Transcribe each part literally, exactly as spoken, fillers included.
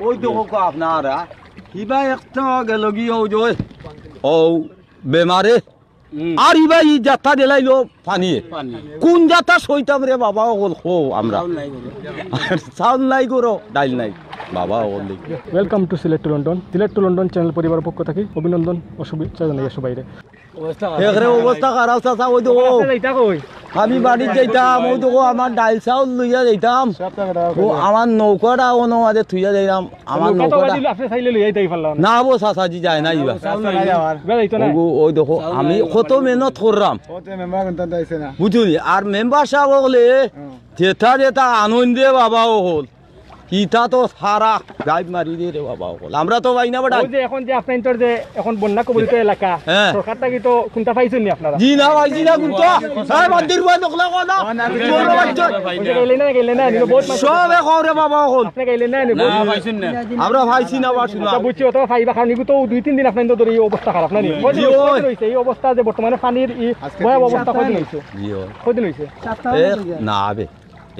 ওই দেখো কো আপনারা, ইবা একটা গেল গি, ওই যে, ও বেমারে, হুম। আর ইবা ই যাত্রা দিলাইলো পানিয়ে। পানি। কোন যাত্রা সইতাম রে বাবা, অকল কও আমরা। চাউল নাই গরো। চাউল নাই গরো, ডাইল নাই। বাবা, অকল দেখি। Welcome to Sylhet to London। Sylhet to London channel পরিবারর পক্ষ থাকি অভিনন্দন ও শুভেচ্ছা জানাই সবাইরে। একরে অবস্থা খারাপ চাচা, ওই দেখো। আপনি যাইতা কই? আমি বাড়িত যাইতাম, ওই দেখো আমার ডাইল চাউল লইয়া যাইতাম। ও আমার নৌকাটা অনো মাঝে থুইয়া যাইলাম। আমার নৌকা তো নৌকাটা বাজিল, আপনি চাইলে লইয়া যাইতাই পারলাম না। না বো চাচাজি, যায় না ইবা। চাউল নাই যাওয়ার। ইবা যাইতো না। ওগো, ওই দেখো, আমি কত মেহনত করলাম। ও তো মেম্বার কোনটা দিছে না। বুঝলি? আর মেম্বার সাব অকলে হুম। যেটা যেটা আনন্দে বাবা অকল, ইটা তো সারা গাইব মারি দে রে বাবা অকল। আমরা তো পাই না বেটা। ওই যে এখন যে আপনার যে এখন বন্যা কবলিত এলাকা, হ্যাঁ। সরকার থাকি তো কোনটা পাইছেন নি আপনারা? জি না ভাই, জি না, কোনটা? হ্যাঁ, বান্দির ভাই, দেখলা কথা। ওই যে গেলে না, গেলে না, নিল বহুত মানুষ। সবে কও রে বাবা অকল। আপনি গেলে না, নিল বহুত মানুষ। পাইছেন না। আমরা পাইছি না, পাইছি না। আচ্ছা, বুঝছি, অথবা পাইবা, কারণ এগুলো তো দুই তিন দিন আপনার ধরে এই অবস্থা খারাপ, না নি? জি, কয়দিন অইছে। কয়দিন অইছে এই অবস্থা যে বর্তমানে পানির এই আজকে ভয়াবহ তিন অবস্থা, কয়দিন অইছে? জি, ওই। কয়দিন অইছে? সপ্তাহ এ, হয়ে গেছে। না, আবে।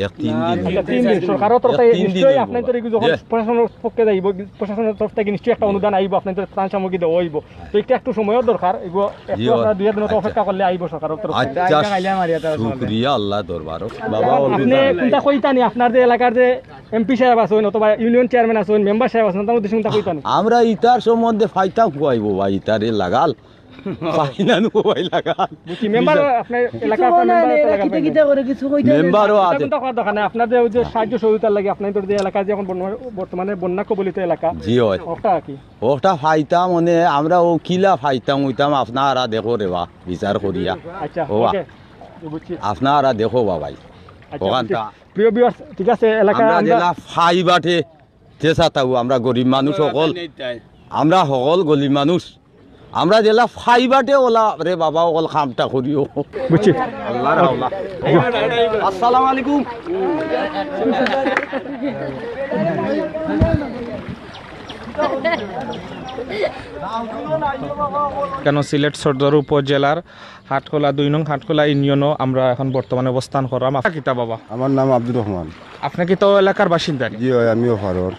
এক তিন দিন। আচ্ছা, তিন দিন। সরকারর তরফ এক থাকি তিন দিন নিশ্চয়ই হইব আপনার বা। তো এগুলো যখন জি। প্রশাসনর পক্ষে যাইব, প্রশাসনর তরফ থাকি নিশ্চয়ই একটা অনুদান আইব, আপনার তো ত্রাণ সামগ্রী দেওয়া হইব। তো একটু, একটু সময়র দরকার, এগুলো একটু জি, আপনারা দুই একদিন তো আচ্ছা। অপেক্ষা করলে আইব সরকারর তরফ থাকি। আচ্ছা, শুকরিয়া আল্লাহ দরবারো। বাবা, আপনি কোনটা কইতানি, আপনার যে এলাকার যে এমপি সাহেব আছেন অথবা ইউনিয়ন চেয়ারম্যান আছেন, মেম্বার সাহেব আছেন, তার উদ্দেশ্যে কোনটা কইতানি? আমরা ইতার সম্বন্ধে ফাইতাম খুয়াইব ভাই, ইতারে লাগাল। পাই না নু ভাই লাগাল। বুঝছি, মেম্বার আপনার এলাকার আপনার মেম্বার তো লাগাল কিতা পাইনি। কিতা করে কিছু কইতে মেম্বারও এটা আছে। কিন্তু করার দরকার নাই। আপনাদের ওই যে সাহায্য সহযোগিতার লাগি আপনাদের যে এলাকা যে এখন বন্যা, বর্তমানে বন্যা কবলিত এলাকা। জি হয়। ওটা কি? ওটা ফাইতাম মানে আমরা ও কিলা ফাইতাম হইতাম আপনারা দেখো রে বা বিচার করিয়া। আচ্ছা, ও বা। ওকে। বুঝছি। আপনারা দেখো বা ভাই। আচ্ছা, ওখানটা বুঝছি। প্রিয় ভিউয়ার্স, ঠিক আছে, এলাকা আমরা আমরা জেলা ফাই বাটে চেষ্টা তাও আমরা গরিব মানুষ সকল, আমরা সকল গরিব মানুষ, আমরা জেলা ফাইবাটে ওলা রে বাবা, অকল কামটা করিও। বুঝছি। আল্লাহ রাওলা। আসসালামু আলাইকুম। কেন সিলেট সদর উপজেলার হাটখোলা, দুই নং হাটখোলা ইউনিয়নও আমরা এখন বর্তমানে অবস্থান করলাম। আপনার কিতা বাবা? আমার নাম আব্দুর রহমান। আপনি কিতা ও এলাকার বাসিন্দা নি? জি অয়, আমিও ফারর।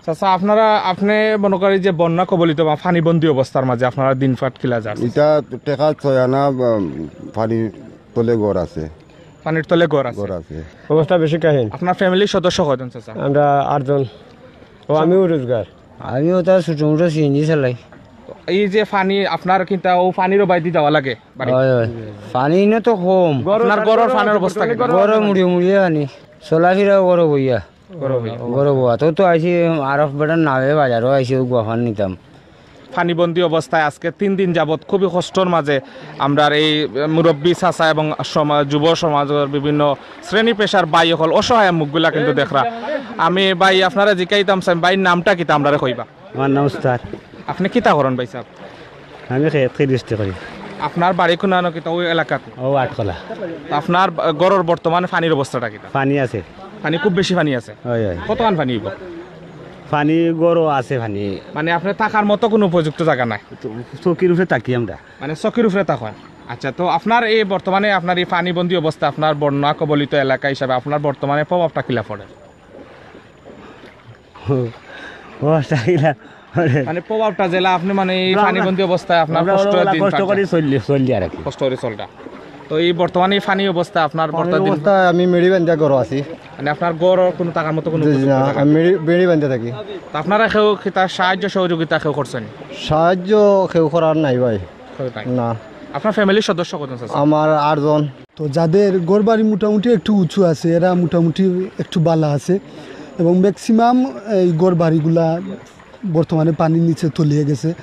চাচা, আপনারা, আপনি মনে করি যে বন্যা কবলিত বা পানিবন্দী অবস্থার মাঝে আপনারা দিন পাট কিলা যার? ইটা টেকা ছয় আনা, বা, পানির তলে ঘর আছে। পানির তলে ঘর আছে। ঘর আছে। অবস্থা বেশি কাহিন। আপনার ফ্যামিলির সদস্য কয়জন চাচা? আমরা আটজন। ও, আমিও রোজগার। আমিও তার ছোট মোটো সিএনজি চালাই। এই যে পানি, আপনার কিতা ও পানিরও বাইদি যাওয়া লাগে বাড়ি? হয়, হয়। পানি ইনো তো কম। আপনার ঘরর পানির অবস্থা কি? ঘরো মুড়িয়ে মুড়িয়ে পানি। চলাফেরাও ঘরো বইয়া। ঘরো বইয়া। ঘরো বওয়া। তো, তো আইছি, আরফ বেটার নামে বাজারও আইছি, ও গুয়াফান নিতাম। পানিবন্দী অবস্থায় আজকে তিন দিন যাবত খুবই কষ্টর মাঝে আমরার এই মুরব্বী চাচা এবং সমা-, যুব সমাজর বিভিন্ন শ্রেণী পেশার ভাই অকল অসহায় মুখগুলা কিন্তু দেখরা। আমি ভাই আপনারে জিকাইতাম চাই, ভাইর নামটা কিতা আমরারে কইবা? আমার নাম উস্তাদ। আপনি কিতা করেন ভাই সাহেব? আমি খেত খেত দুষ্টি করি। আপনার বাড়ি কোনানো কিতা ওই এলাকাত? ও আটখোলা। তা আপনার বা-, ঘরর বর্তমানে পানির অবস্থাটা কিতা? পানি আছে। পানি, খুব বেশি পানি আছে? হয়, হয়। কতখান পানি হইব? পানি ঘরো আছে পানি। মানে আপনার থাকার মতো কোনো উপযুক্ত জাগা নাই? তো চকির উপরে থাকি আমরা। মানে চকির উপরে থাকেন। আচ্ছা, তো আপনার এই বর্তমানে আপনার এই পানিবন্দী অবস্থা, আপনার বন্যা কবলিত এলাকা হিসাবে আপনার বর্তমানে প্রভাবটা কিলা পড়ে? ও, অবস্থা কিলা? মানে প্রভাবটা যেলা আপনি মানে এই আমরা, পানিবন্দী অবস্থায় আপনার আমরা কষ্ট ওলা দিন কষ্ট কাটছে। করি চললি, চললি আর কি। কষ্ট করি চলটা। তো এই বর্তমানে এই পানি অবস্থা আপনার পানির বর্তমান দিন অবস্থা আমি মেড়ি বান্ধা ঘরো আছি। মানে আপনার ঘরো কোনো থাকার মতো কোনো জি, জি, উপযুক্ত না, জাগা আমি নেই। মেড়ি, মেড়ি বান্ধা থাকি। তো আপনারা কেউ কি তার সাহায্য সহযোগিতা কেউ করছেন? সাহায্য কেউ করার নাই ভাই। কেউ নাই। না। আপনার ফ্যামিলির সদস্য কতজন আছে? আমার আটজন। তো যাদের ঘরবাড়ি মোটামুটি একটু উঁচু আছে, এরা মোটামুটি একটু বালা আছে, এবং ম্যাক্সিমাম এই ঘরবাড়িগুলা বর্তমানে পানির নিচে তলিয়ে গেছে।